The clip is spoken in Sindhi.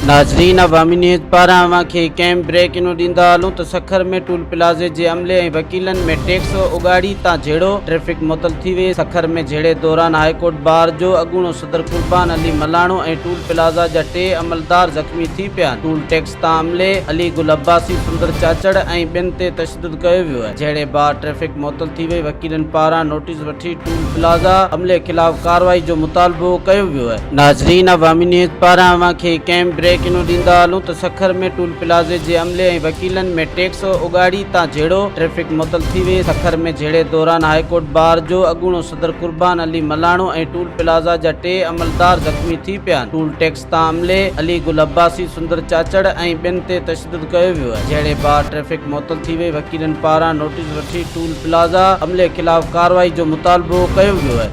ناظرين عوامي نيوز پاران اوهان کي هڪ اهم بريڪنگ ڏيندا هلون ته سکر ۾ ٽول پلازي جي عملي ۽ وڪيلن ۾ ٽيڪس اوڳاڙي تان جهيڙو، ٽريفڪ معطل ٿي وئي، سکر ۾ جهيڙي دوران هاء ڪورٽ بار جو اڳوڻو صدر قربان علي ملاڻو ۽ ٽول پلازا جا ٽي عملدار زخمي ٿي پيا آهن، ٽول ٽيڪس تان عملي علي گل عباسي، سندر چاچڙ ۽ ٻين تي تشدد ڪيو ويو آهي، جهيڙي بعد ٽريفڪ معطل ٿي وئي، وڪيلن پاران نوٽيس وٺي ٽول پلازا عملي خلاف ڪارروائي جو مطالبو ڪيو ويو آهي. ناظرين عوامي نيوز پاران اوهان کي هڪ اهم بريڪنگ ڏيندا هلون ته سکر ۾ ٽول پلازي جي عملي ۽ وڪيلن ۾ ٽيڪس اوڳاڙي تان جهيڙو، ٽريفڪ معطل ٿي وئي، سکر ۾ جهيڙي دوران هاء ڪورٽ بار جو اڳوڻو صدر قربان علي ملاڻو ۽ ٽول پلازا جا ٽي عملدار زخمي ٿي پيا آهن، ٽول ٽيڪس تان عملي علي گل عباسي، سندر چاچڙ ۽ ٻين تي تشدد ڪيو ويو آهي، جهيڙي بعد ٽريفڪ معطل ٿي وئي، وڪيلن پاران نوٽيس وٺي ٽول پلازا عملي خلاف ڪارروائي جو مطالبو ڪيو ويو آهي.